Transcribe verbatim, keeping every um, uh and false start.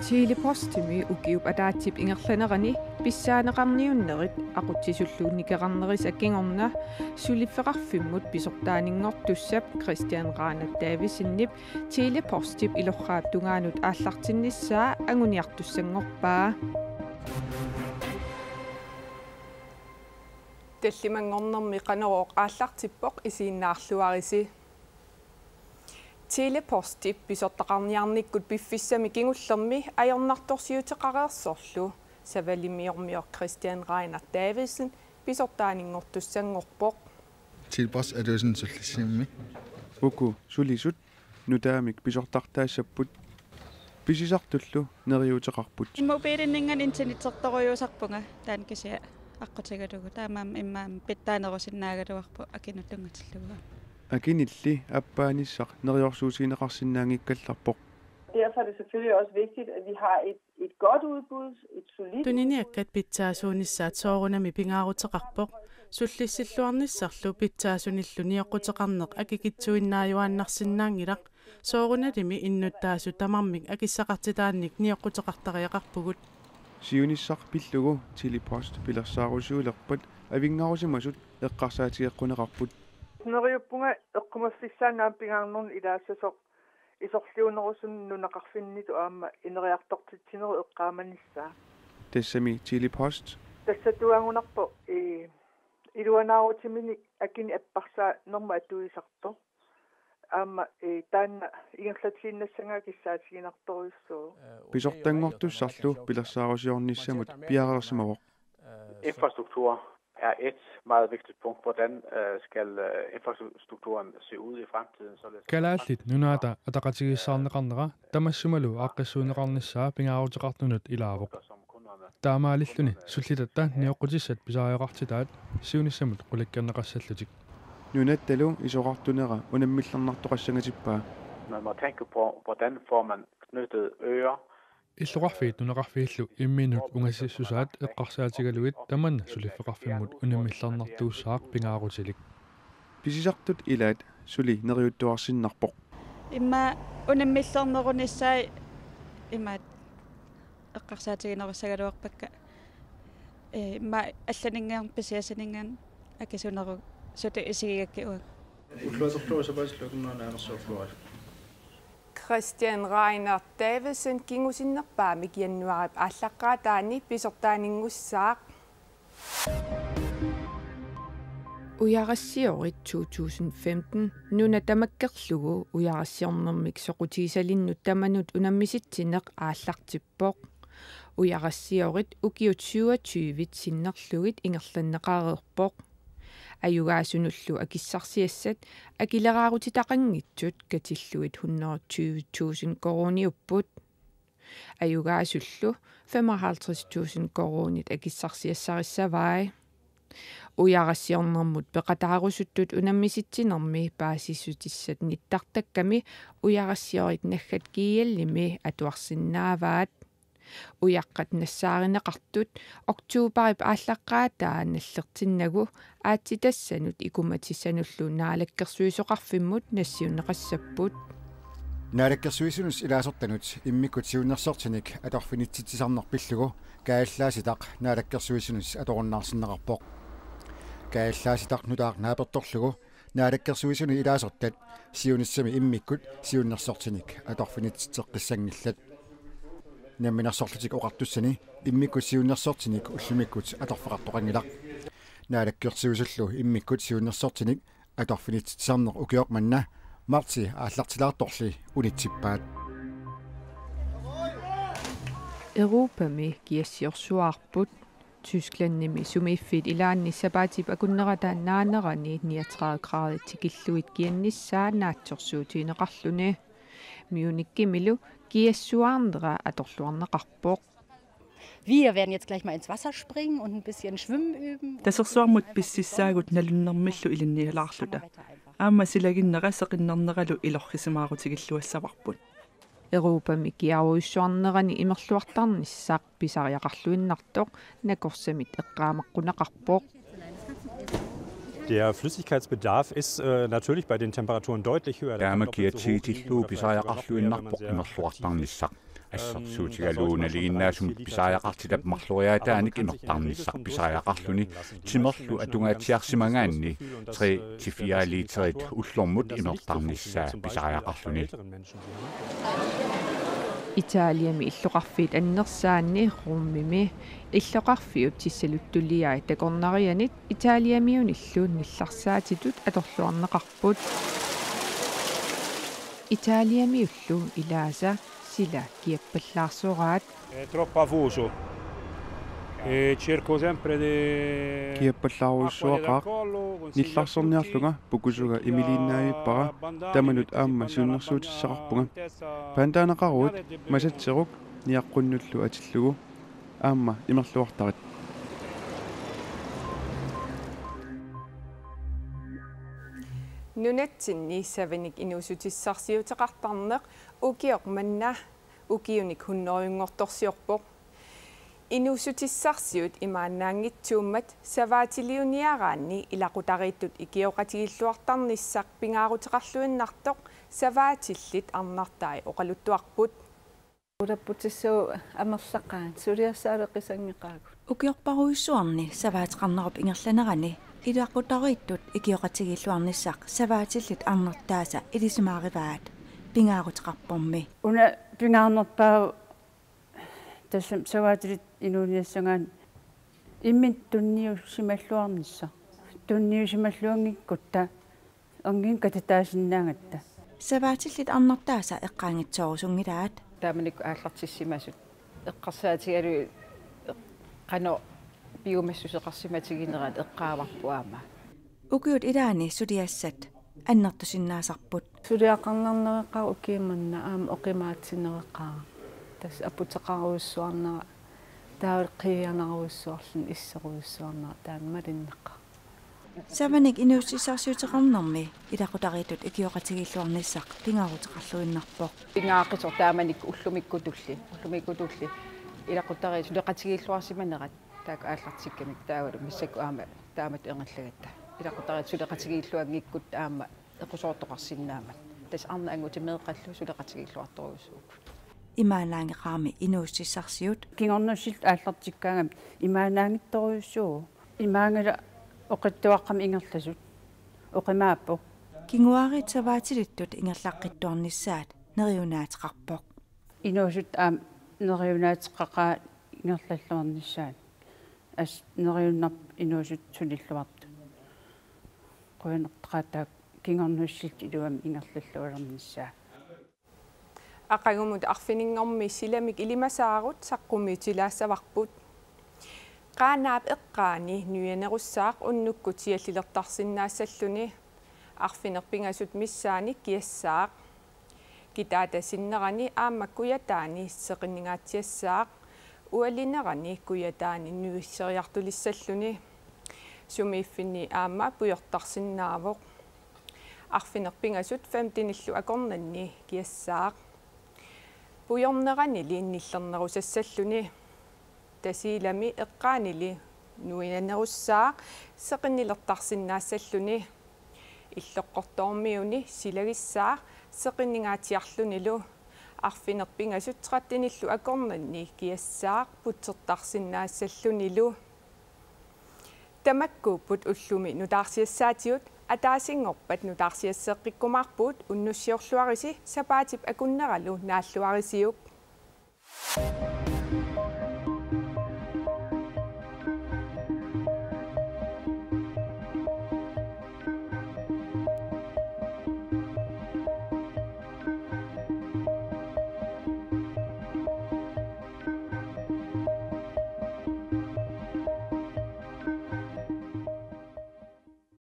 Tele-Postimi ukiup ataatsip ingerlanerani pissaaneqarniunnerit aqutsisullu nikerarnerisa kingorna suliffeqarfimmut pisortaaninngortussap Christian Reinert Davidsenip Tele-Postip ilorraap tungaanut aallartinnissaa anguniartussanngorpaa. Tallimanngornermi Qanorooq aallartippoq, isiginnaarluarisi. Tele-Postip pisortaqarniarnikkut piffissami kingullermi ajornartorsiuteqareersorlu Savalimmiormioq Christian Reinert Davidsen pisortaaninngortussanngorpoq. Tele-Post Alusen Sullissimmi. Uku sulisut nutaamik pisortartaassapput. Pisisartullu neriuuteqarput. Mobilinninngaanniit internettertorujuusarpunga taanna kisianni aqqutigalugu. Taamaammat immaqa pitsaanerusinnaagaluarpoq akinut tunngatillugu. Akinilli appaanissaq neriorsuusigineqarsinnaanngikkallarpoq. Derfor er det selvfølgelig også vigtigt, at vi har et, et godt udbud, et solidt Tuniniakkat pitsaasuunissaat soorunami pingaaruteqarpoq. Sullissilluarnissarlu pitsaasunillu nioqquteqarneq akikitsuinnaajuaannarsinnaanngilaq. Soorunalimi innuttaasut tamarmik akissaqartitaannik nioqquteqartariaqarpugut. Siunissaq pillugu Tele-Post pilersaarusiulerpat avinngarusimasut eqqarsaatigeqquneqarput. Neriuppunga eqqumaffissaannaam pingaarnerni ilaassasoq isorliunerusunneq nunaqarfinnitut aamma ineriartortitsinerup eqqaamanissaa. Tassami Tele-Post. Tassa tuagunarpoq, ee, iluanaarutiminik akini apparsaanermut atuisartoq. Aamma, ee, taanna ingerlatiinnassagaa kissaatiginartorujussuuvoq. Pisortanngortussarlu pilersaarusiornissamut piareersimavoq. Infrastruktur er et meget vigtigt punkt. Hvordan, øh, skal, øh, infrastrukturen se ud i fremtiden, således at Kalaallit Nunaata ataqatigiissaarneqarnera tamassumalu aaqqissuunneqarnissaa pingaaruteqartunut ilaavoq. Taamaalilluni sullitatta nioqqutissat pisariaqartitaat siunissamut qulakkeerneqassallutik. Nunattalu isorartunera unammillernartoqassangatippaa. Man må tænke på, hvordan får man knyttet øer Illoqarfiit nunaqarfiillu imminnut ungasissusaat eqqarsaatigalugit tamanna suliffeqarfimmut unammillernartuussaaq pingaarutilik. Pisisartut ilaat suli neriuttuarsinnarpoq. Immaqa unammillernerunissaat imaat eqqarsaatiginerussagaluarpakka. Ee, immaqa allaninngaanniit pisiassaninngaanniit akisunerusoq isigigakkit uanga. Ulluatorlugu sapaatillugu akunnerani anersuarluarisi. Christian Reiner Davidsen kingusinnerpaamik januaarip aallaqqaataani pisortaaninngussaaq. Ujarassiornermik to tusind femten nuna tamakkerlugu ujarassiornermik soqutigisalinnut tamanut unammisitsineq aallartippoq. Ujarassiornerit ukiut syvogtyve sinnerlugit ingerlanneqareerpoq. Ajugaasunullu akissarsiassat akileraarutitaqanngitsut katillugit hundrede tyve tusind koruuniupput. Ajugaasullu femoghalvtreds tusind koruunit akissarsiassarissavai. Ujarassiornermut peqataarusuttut unammisitsinermi paasissutissat nittartakkami Ujarassiornerit naggat G L-imi atuarsinnaavaat. Ujaqqat nassaarineqartut oktobarip aallaqqaataa nallertinnagu aatsitassanut ikumatissanullu naalakkersuisoqarfimmut nassiunneqassapput. Naalakkersuisunut ilaasortanut immikkut siunnersortinik atorfinitsitsisarneq pillugu kaajallaasitaq naalakkersuisunut atorunnaarsinneqarpoq. Kaajallaasitaq nutaaq naapertorlugu naalakkersuisunut ilaasortat siunissami immikkut siunnersortinik atorfinitsitseqqissanngillat. Namminersorlutik Oqartussani immikkut siunnersortinik ullumikkut atorfeqartoqanngilaq. Naalakkersuisullu immikkut siunnersortinik atorfinitsitsisarneq ukioq manna martsi aallartilaartorli unitsippaat. Europami kiassiorsuaarput. Tysklandimi sumiiffiit ilaanni sapaatip akunnerata naanerani niogtredive grader tikillugit kiannissaa naatsorsuutigineqarluni. Munichimilu kiassuaarnera atorluarneqarpoq. Wir werden jetzt gleich mal ins Wasser springen und ein bisschen schwimmen üben. Tasersuarmut pississaagut nalunnermillu ilinnialaarluta. Aamma silaginnera seqinnerneralu ilorrisimaarutigilluassavarput. Europami kiarujussuarnerani imerluartarnissaq pisariaqarluinnartoq nakorsamit eqqaamaqquneqarpoq. Der Flüssigkeitsbedarf ist äh, natürlich bei den Temperaturen deutlich höher. Taama kiatsiitillugu pisariaqarluinnarpoq imerluartarnissaq. Assersuutigalugu nalinginnaasumik pisariaqartitap marloriaataanik imertarnissaq pisariaqarluni, timerlu atungaatsiarsimagaanni tre til fire literit ullormut imertarnissaa pisariaqarluni. Italiami illoqarfiit annersaanni Romimi illoqarfiup tissaluttuliai takornarianit Italiamiunillu nillarsaatitut atorluarneqarput. Italiamiullu ilaasa sila kiappallaarsooraat. È troppo affuso. E cerco sempre di... Kiappallaarujussuaqaaq. Nillarserniarlunga pukusuga imiliinnaavippara, tamanut aamma siunnersuutissaqarpunga. Pandaanaqaruit masatseruk niaqqunnullu atillugu. Aamma imerluartarit. Nunatsinni savanik inuussutissarsiuteqartarneq ukioq manna ukiunik hunnorujunngortorsiorpoq. Inuussutissarsiut imaannaanngitsuummat savaatiliuniaraanni ilaqutariittut ikioqatigiilluartarnissaq pingaaruteqarluinnartoq savaatillit arnartai oqaluttuarput. Ulapputissaagut amerlaqaat suliassaareqisanngeqaagut. Ukiorparujussuarni savaateqarnerup ingerlanerani ilaqutariittut ikioqatigiilluarnissaq savaatillit arnartaasa ilisimaarivaat pingaaruteqarpormi. Una pingaarnerpaavoq tassami savaatilit inuuniassagaanni imminut tunniusimalluarnissaq. Tunniusimalluanngikkutta erngin katitaasinnaagatta. Savaatillit arnartaasa eqqaanngitsoorusunngilaat. Taamanikkut aallartissimasut eqqarsaatigalugit qanoq piumassuseqarsimatiginerat eqqaavarput aamma. Ukiut ilaanni suliassat annertusinnaasarput. Suliaqarnarnereqaaq ukiumanna aamma oqimaatsinereqaaq. Tassa aputeqarujussuarnera taava qiianarujussuarluni isserujussuarnera taanna malinneqaaq. Savanik inuussutissarsiuteqarnermi ilaqutariittut ikioqatigiilluarnissaq pingaaruteqarluinnarpoq. Pingaaruteqartoq taamanikkut ullumikkutulli, ullumikkutulli ilaqutariit suleqatigiilluarsimanerat taakku aallartikkamik taavalu massakkut aamma taamatut ingerlagatta. Ilaqutariit suleqatigiilluanngikkutta aamma equsoortoqarsinnaammat. Tassa arnat angutit meeqqallu suleqatigiilluartorujussuupput. Imaannaanngeqaarmi inuussutissarsiut. Kingornussilluta aallartikkaangami imaannaanngitsorujussuuvoq. Imaanngilaq oqitsuaqqamik ingerlasut. Oqimaappoq. Kinguaariit savaatilittut ingerlaqqittuarnissaat neriunaateqarpoq. Inuusuttut aamma neriunaateqaqaat ingerlalluarnissaat. Assut neriunnarpoq inuusuttut sulilluartut. Qujanartoqaaq taakku kingornussilluta iluamik ingerlalluarnissaat. Aqagumut arfininngormi silamik ilimasaarut saqqummiutilaassavarput. Qaanaap eqqaani nuianerussaaq unnukkut siallilertarsinnaassalluni. Arfineq-pingasut missaanni kiassaaq. Kitaata sinnerani aamma kujataani seqinningaatsiassaaq. Ualinerani kujataani nuisseriartulissalluni. Sumiiffinni aamma pujortarsinnaavoq. Arfineq-pingasut femtenillu akornanni kiassaaq. Pujorneranili nillernerusassalluni. Tasiilami eqqaanili nuianerussaaq seqinnilertarsinnaassalluni. Illoqqortoormiuni silagissaaq seqinningaatsiarlunilu. Arfineq-pingasut trettenillu akornanni kiassaaq putsertarsinnaassallunilu. Tamakkuupput ullumi nutaarsiassaatigut, ataasinngorpat nutaarsiasseqqikkumaarpugut, unnussiorluarisi sapaatip akunneralu naalluarisiuk.